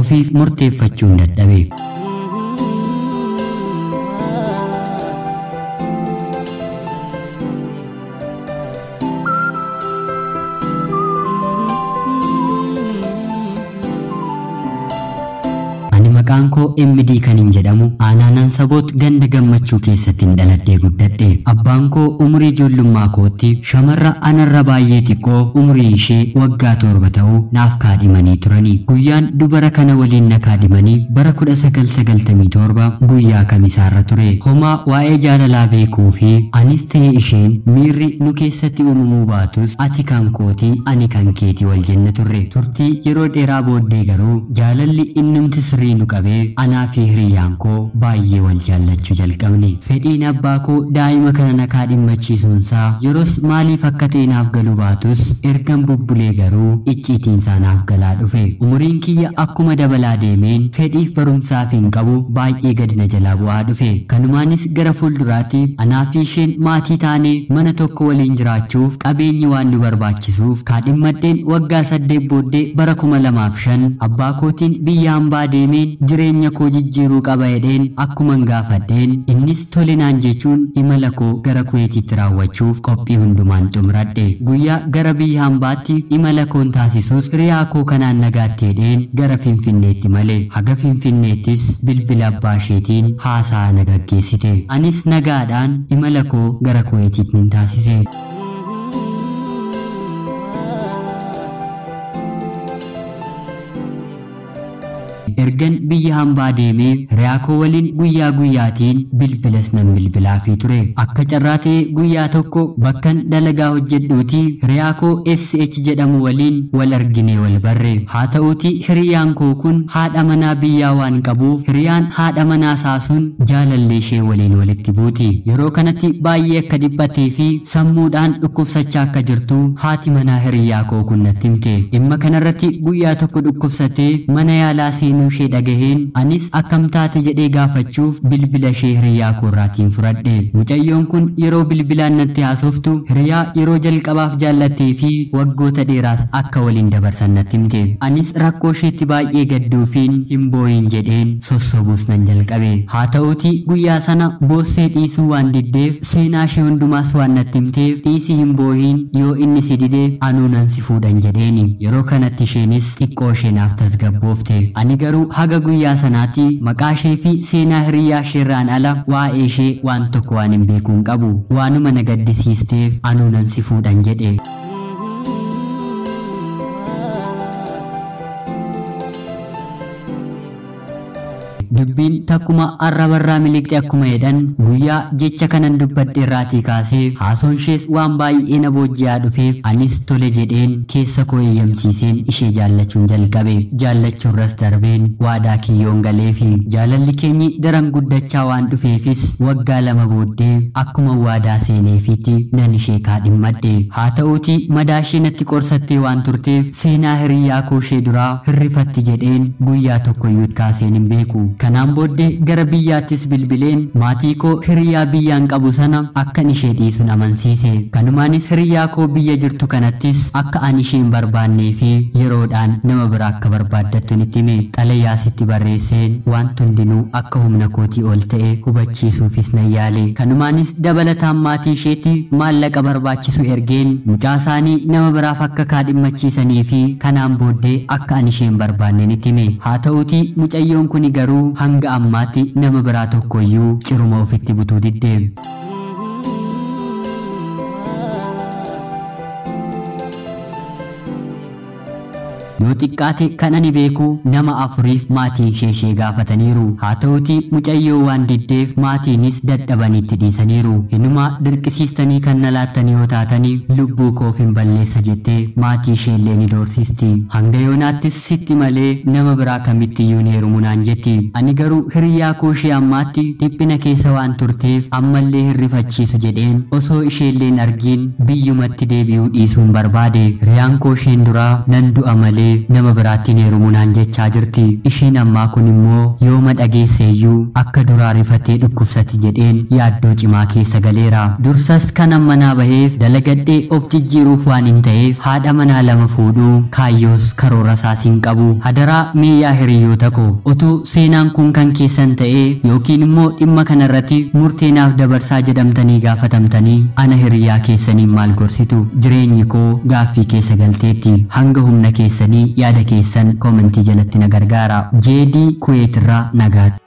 Ofiif murteeffachuun dadhabe. Ani maqaan koo MD kan hin jedhamu aanaanan saboot ganda gammachuu keessatti hin dhaladhee guddadhe. Abbaan koo umurii ijoollummaa kootti shamarra anarra baay'ee xiqqoo umuriin ishee waggaa 7 ta'uu naaf kaadhimanii turani. Guyyaan dubara kana waliin na kaadhimanii bara 1997 guyyaa kamisaarra ture. Homaa waa'ee jaalalaa beekuu fi anis ta'e isheen miirri nu keessatti uumamuu baatus ati kan kootii ani kan keetii wal jenna turre. Turtii yeroo dheeraa booddee garuu jaalalli innumti sirrii nu qabee anaa fi hiriyyaan koo baay'ee wal jaallachuu jalqabne. Fedhiin abbaa koo daa'ima kana na kaadhimmachiisuunsaa yeroos maaliif akka ta'e naaf galuu baatus ergan bubbulee garuu icciitiinsaa naaf galaa dhufe. Umuriin kiyya akkuma dabalaa deemeen fedhiif barumsaaf hin qabu baay'ee gadi na jalaa bu'aa dhufe. Kanumaanis gara fuulduraatti anaa fi isheen maatii taanee mana tokko waliin jiraachuuf qabeenyi waan nu barbaachisuuf kaadhimmadheen waggaa 8 booddee bara 2005 abbaa kootiin biyya hambaa deemeen jireenya koo jijjiiruu qaba jedheen akkuman gaafadheen innis tole naan jechuun imala koo gara Kuweetitti raawwachuuf qophii hundumaan xumuradhe. Guyyaa gara biyya hambaatti imala koon taasisus hiriyaa koo kanaan nagaatti jedheen gara Finfinneetti male. Haga Finfinneettis bilbila abbaa isheetiin haasaa na gaggeessite. Anis nagaadhaan imala koo gara Kuweetitti nin taasise. Ergan biyya hambaa deemee hiriyaa koo waliin guyyaa guyyaatiin bilbilas nan bilbilaafii ture. Akka carraa ta'ee guyyaa tokko bakkan dalagaa hojjedhuutii hiriyaa koo SH jedhamu waliin wal arginee wal barre. Haa ta'uutii hiriyaan koo kun haadha manaa biyyaa waan qabuuf hiriyaan haadha manaa isaa sun jaalallee ishee waliin walitti buuti. Yeroo kanatti baay'ee akka dhiphatee fi sammuudhaan dhukkubsachaa akka jirtu haati manaa hiriyaa koo kun natti himte. Dhimma kanarratti guyyaa tokko dhukkubsatee mana yaalaa seenuu ishee dhagaheen anis akkam taate jedhee gaafachuuf bilbila ishee hiriyaa koorraatiin fudhadhe. Mucayyoon kun yeroo bilbilaan natti haasoftu hiriyaa yeroo jalqabaaf jaallattee fi waggoota dheeraas akka waliin dabarsan natti himte. Anis rakkoo isheetti baay'ee gadduufiin hin booyin jedheen sossobuus nan jalqabe. Haa ta'uutii guyyaa sana boossee dhiisuu waan diddeef seenaa ishee hundumaas waan natti himteef dhiisii hin booyin yoo inni si dide anuu nan si fuudhan jedheeni. Yeroo kanatti isheenis xiqqoo isheenaaf tasgabboofte. Ani garuu haga guyyaa sanaatti maqaa ishee fi seenaa hiriyaa isheerraan ala waa'ee ishee waan tokko waan hin beekuu hin qabu. Waanuma na gaddisiisteef anuu nan si fuudhan jedhe. Dubbiin takkuma arrabarraa miliqxe akkuma jedhan guyyaa jecha kanan dubbadhe irraatii kaasee haasoon ishees waan baay'ee na boojji'aa dhufeef anis tole jedheen keessa koo eeyyamsiiseen ishee jaallachuun jalqabe. Jaallachuurras darbeen waadaa kiyyoon galeefi jaalalli keenyi daran guddachaa waan dhufeefis waggaa 2 booddee akkuma waadaa seeneefiitti nan ishee kaadhimmadhe. Haa ta'uutii madaa ishee natti qorsattee waan turteef seenaa hiriyaa koo ishee duraa hirrifatti jedheen guyyaa tokkoyyuu kaaseen hin beeku. Kanaan booddee gara biyyaattis bilbileen maatii koo hiriyaa biyyaan qabu sana akkan ishee dhiisuun amansiise. Kanumaanis hiriyaa koo biyya jirtu kanattis akka ani ishee hin barbaannee fi yeroodhaan nama biraa akka barbaaddattu nitti hime. Xalayaas itti barreesseen waan hundinuu akka humna kootii ol ta'e hubachiisuufis nan yaale. Kanumaanis dabalataan maatii isheetti maallaqa barbaachisu ergeen mucaa isaanii nama biraaf akka kaadhimmachiisanii fi kanaan booddee akka ani ishee hin barbaanne nitti hime. Haa ta'uutii mucayyoon kuni garuu hanga ammaatti nama biraa tokkoyyuu ciruma ofitti butuu didde. Yoo xiqqaate kan ani beeku nama 4 maatiin ishee gaafataniiru. Haa ta'uutii mucayyoo waan diddeef maatiinis dadhabaniitti dhiisaniiru. Hinumaa dirqisiistanii kan na laattanii yoo taatanii lubbuu koof hin balleessa jettee maatii isheellee ni doorsisti. Hanga yoonaattis sitti malee nama biraa kamittiyyuu hin heerumu naan jetti. Ani garuu hiriyaa koo ishee ammaatti dhiphina keessa waan turteef ammallee hirrifachiisu jedheen osoo isheellee hin argiin biyyumatti deebi'uu dhiisuun barbaade. Hiriyaan koo isheen duraa nan du'a malee malee nama biraatti hin heerumu naan jechaa jirti. Isheen ammaa kun immoo yooma dhageesseeyyuu akka duraa rifatee dhukkubsati jedheen yaaddoo cimaa keessa galeera. Dursas kanan manaa baheef dalagadhee of jijjiiruuf waan hin ta'eef haadha manaa lama fuudhuu kaayyoos karoora isaas hin qabu. Hadaraa mee yaa hiriyoota koo, utuu seenaan kun kan keessan ta'ee yookiin immoo dhimma kanarratti murtee naaf dabarsaa jedhamtanii gaafatamtanii ana hiriyaa keessaniin maal gorsitu? Jireenyi koo gaaffii keessa galteetti. Hanga humna keessanii yaada keessan koomentii jalatti na gargaara. JD Kuweet irraa nagaatti.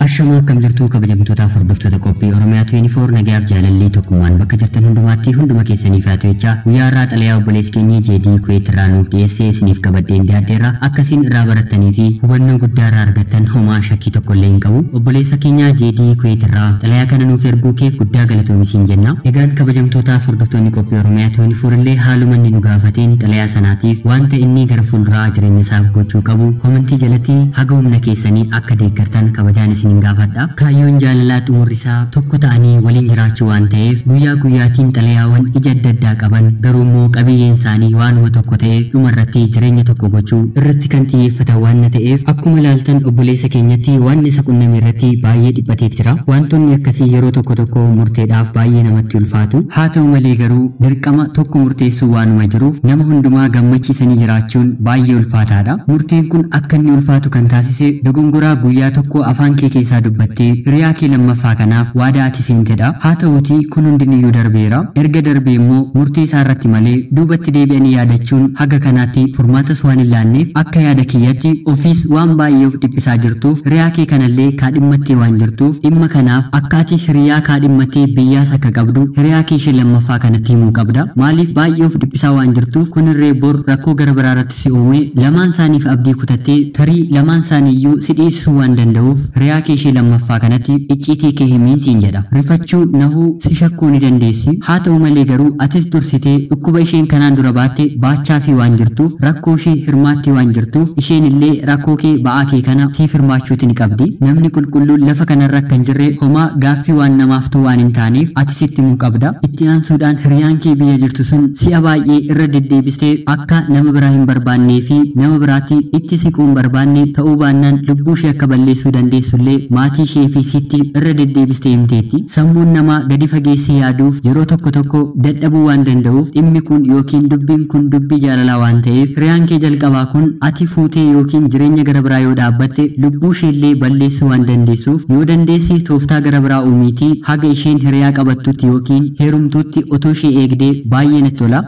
Ashamaa akkam jirtu kabajamtootaaf hordoftoota qophii Oromiyaa 24 nagayaaf jaalalli tokkummaan bakka jirtan hundumaatti hunduma keessaniif haa ta'u jechaa guyyaa har'aa xalayaa obboleessi keenya JD Kuweet irraa nuuf dhiyeessee isiniif qabadheen dhiyaadheerra. Akkasiin irraa barattanii fi hubannoo guddaa irraa argattan homaa shakkii tokko illee hin qabu. Obboleessa keenya JD Kuweet irraa xalayaa kana nuuf erguu keef guddaa galatoomi siin jenna. Egaan kabajamtootaaf hordoftoonni qophii Oromiyaa 24 illee haaluma inni nu gaafateen xalayaa sanaatiif wanta inni gara fuulduraa jireenya isaaf gochuu qabu komentii jalatti haga humna keessanii akka deeggartan kabajaan isin gaafadha. Kaayyoon jaalalaa xumurri isaa tokko ta'anii waliin jiraachuu waan ta'eef guyyaa guyyaatiin xalayaawwan ija adda addaa qaban garuu immoo qabiyyeen isaanii waanuma tokko ta'e dhumarratti jireenya tokko gochuu irratti kan xiyyeeffatan waan ta'eef akkuma ilaaltan obboleessa keenyatti waan isa qunname irratti baay'ee dhiphatee jira. Wantoonni akkasii yeroo tokko tokko murteedhaaf baay'ee namatti ulfaatu. Haa ta'u malee garuu dirqama tokko murteessuu waanuma jiruuf nama hundumaa gammachiisanii jiraachuun baay'ee ulfaataadha. Murteen kun akka inni ulfaatu kan taasise dogongoraa guyyaa tokko afaan kee keessaa dubbattee hiriyaa kee lammaffaa kanaaf waadaa ati seentedha. Haa ta'uutii kun hundiniyyuu darbeera. Erga darbee immoo murtee isaa irratti malee duubatti deebi'anii yaadachuun haga kanaatti furmaatas waan hin laanneef akka yaada kiyyatti ofiis waan baay'ee of dhiphisaa jirtuuf hiriyaa kee kanallee kaadhimmattee waan jirtuuf dhimma kanaaf akka ati hiriyaa kaadhimmattee biyyaas akka qabdu hiriyaa kee ishee lammaffaa kanatti himuu qabda. Maaliif baay'ee of dhiphisaa waan jirtuuf kunirree bor rakkoo gara biraa irratti si uume lamaan isaaniif abdii kutattee tarii lamaan isaaniiyyuu si dhiisisuu waan danda'uuf hiriyaa kee ishee lammaffaa kanatti icciitii kee himiin siin jedha. Rifachuu nahuu si shakkuu ni dandeessi. Haa ta'u malee garuu atis dursitee dhukkuba isheen kanaan dura baatte baachaa fi waan jirtuuf rakkoo ishee hirmaattee waan jirtuuf isheen illee rakkoo kee ba'aa kee kana siif hirmaachuuti ni qabdi. Namni qulqulluun lafa kanarra kan jirre homaa gaaffii waan namaaf ta'u waan hin taaneef atis itti himuu qabda. Itti aansuudhaan hiriyaan kee biyya jirtu sun si'a baay'ee irra deddeebistee akka nama biraa hin barbaannee fi nama biraatti itti siquu hin barbaanne ta'uu baannaan lubbuu ishee akka balleessuu dandeessullee maatii ishee fi sitti irra deddeebistee himteetti. Sammuun namaa gadi fageessee yaaduuf yeroo tokko tokko dadhabuu waan danda'uuf dhimmi kun yookiin dubbiin kun dubbii jaalalaa waan ta'eef hiriyaan kee jalqabaa kun ati fuutee yookiin jireenya gara biraa yoo dhaabbatte lubbuu isheellee balleessuu waan dandeessuuf yoo dandeesse tooftaa gara biraa uumiitii haga isheen hiriyaa qabattutti yookiin heerumtuutti otoo ishee eegdee baay'ee natti tola.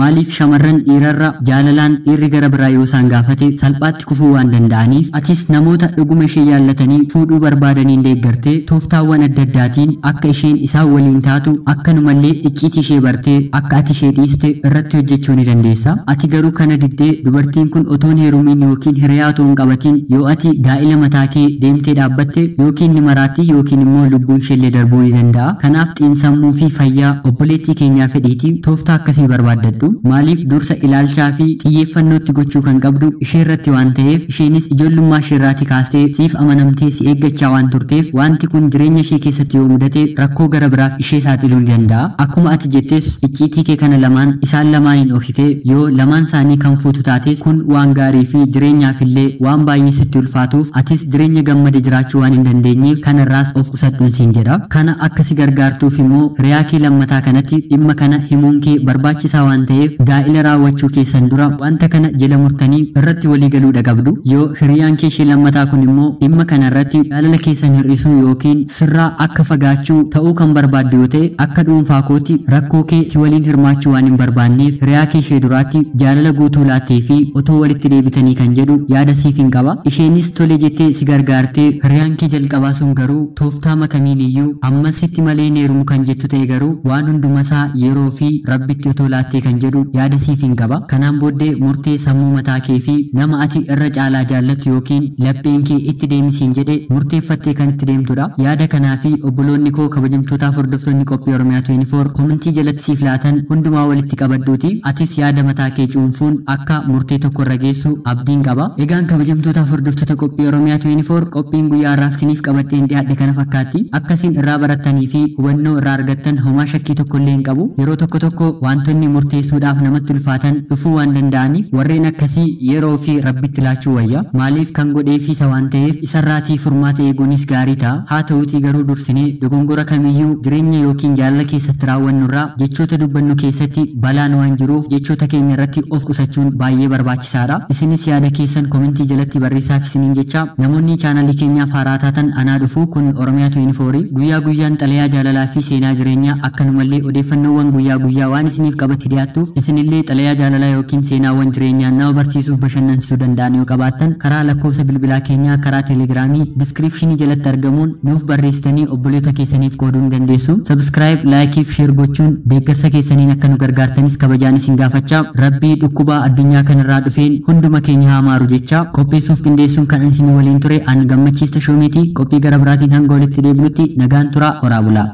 Maaliif shamarran dhiirarra jaalalaan dhiirri gara biraa yoo isaan gaafate salphaatti kufuu waan danda'aniif atis namoota dhuguma ishee jaallatanii fuudhuu barbaadaniin deeggartee tooftaawwan adda addaatiin akka isheen isaan waliin taatu akkanumallee icciitii ishee bartee akka ati ishee dhiiste irratti hojjechuu ni dandeessa. Ati garuu kana diddee dubartiin kun otoon heerumiin yookiin hiriyaa otoo hin qabatiin yoo ati gaa'ila mataa kee deemtee dhaabbatte yookiin ni maraatti yookiin immoo lubbuun isheellee darbuu ni danda'a. Kanaaf xiinsammuu fi fayyaa obboleettii keenyaa fedhiitii tooftaa akkasii barbaaddadhu. Maaliif dursa ilaalchaa fi xiyyeeffannootti gochuu kan qabdu ishee irratti waan ta'eef isheenis ijoollummaa ishee irraatii kaastee siif amanamtee si eeggachaa waan turteef wanti kun jireenya ishee keessatti yoo mudate rakkoo gara biraaf ishee saaxiluu ni danda'a. Akkuma ati jettes icciitii kee kana lamaan isaan lamaaniin dhoksitee yoo lamaan isaanii kan fuutu taates kun waan gaarii fi jireenyaaf illee waan baay'ee sitti ulfaatuuf atis jireenya gammade jiraachuu waan hin dandeenyeef kanarraas of qusadhuun siin jedha. Kana akka si gargaartuuf immoo hiriyaa kee lammataa kanatti dhimma kana himuun kee barbaachisaa waan ta'eef gaa'ila raawwachuu keessan dura wanta kana jala murtanii irratti walii galuu qabdu. Yoo hiriyaan kee ishee lammataa kun immoo dhimma kana irratti jaalala keessan hir'isuu yookiin sirraa akka fagaachuu ta'uu kan barbaaddu yoo ta'e akka dhuunfaa kootti rakkoo kee si waliin hirmaachuu waan hin barbaanneef hiriyaa kee ishee duraatti jaalala guutuu laattee fi otoo walitti deebitanii kan jedhu yaada siif hin qaba. Isheenis tole jettee si gargaartee hiriyaan kee jalqabaa sun garuu tooftaa makamiin iyyuu ammas sitti malee hin heerumu kan jettu ta'e garuu waan hundumasaa yeroo fi rabbitti otoo laattee kan jedhu yaada siif hin qaba. Kanaan booddee murtee sammuu mataa kee fi nama ati irra caalaa jaallattu yookiin lapheen kee itti deemisiin jedhe murteeffattee kan itti deemtudha. Yaada kanaa fi obboloonni koo kabajamtootaaf hordoftoonni qophii Oromiyaa 24 komentii jalatti siif laatan hundumaa walitti qabadduuti. Atis yaada mataa kee cuunfuun akka murtee tokko irra geessu abdiin qaba. Egaan kabajamtootaaf hordoftoota qophii Oromiyaa 24, qophiin guyyaa har'aaf isiniif qabadheen dhiyaadhe kana fakkaatti. Akkasiin irraa barattanii fi hubannoo irraa argattan homaa shakkii tokko illee hin qabu. Yeroo tokko tokko wantoonni murteessuudhaaf namatti ulfaatan dhufuu waan danda'aniif, warreen akkasii yeroo fi Rabbitti laachuu wayya. Maaliif kan godheef isa waan ta'eef, isarraatii furmaata eeguunis gaarii ta'a. Haa ta'uutii garuu dursinee dogongora kamiyyuu jireenya yookiin jaalala keessatti raawwannurraa jechoota dubbannu keessatti balaan waan jiruuf, jechoota keenya irratti of qusachuun baay'ee barbaachisaadha. Isinis yaada keessan komentii jalatti barreessaaf isiniin jecha, namoonni chaanalii keenyaaf haaraa taatan anaa dhufu. Kun Oromiyaa 24, guyyaa guyyaan xalayaa jaalalaa fi seenaa jireenyaa akkanumallee odeeffannoowwan guyyaa guyyaa waan isiniif qabate dhiyaattuuf, isinillee xalayaa jaalalaa yookiin seenaawwan jireenyaa nama barsiisuuf bashannansiisuu danda'an yoo qabaattan, karaa lakkoofsa bilbilaa keenyaa karaa Telegiraamii diskiripshinii jalatti argamuun nuuf barreessitanii obboloota keessaniif qooduu ni dandeessu. Subscribe, like fi share gochuun deeggarsa keessaniin akka nu gargaartanis kabajaan isin gaafachaa, Rabbii dhukkubaa addunyaa kanarraa dhufeen hunduma keenya haa maaru jecha, qopheessuuf qindeessuun kan isin waliin ture an Gammachiista Shoomeeti. Qophii gara biraatiin hanga walitti deebinutti nagaan tura, horaa bulaa.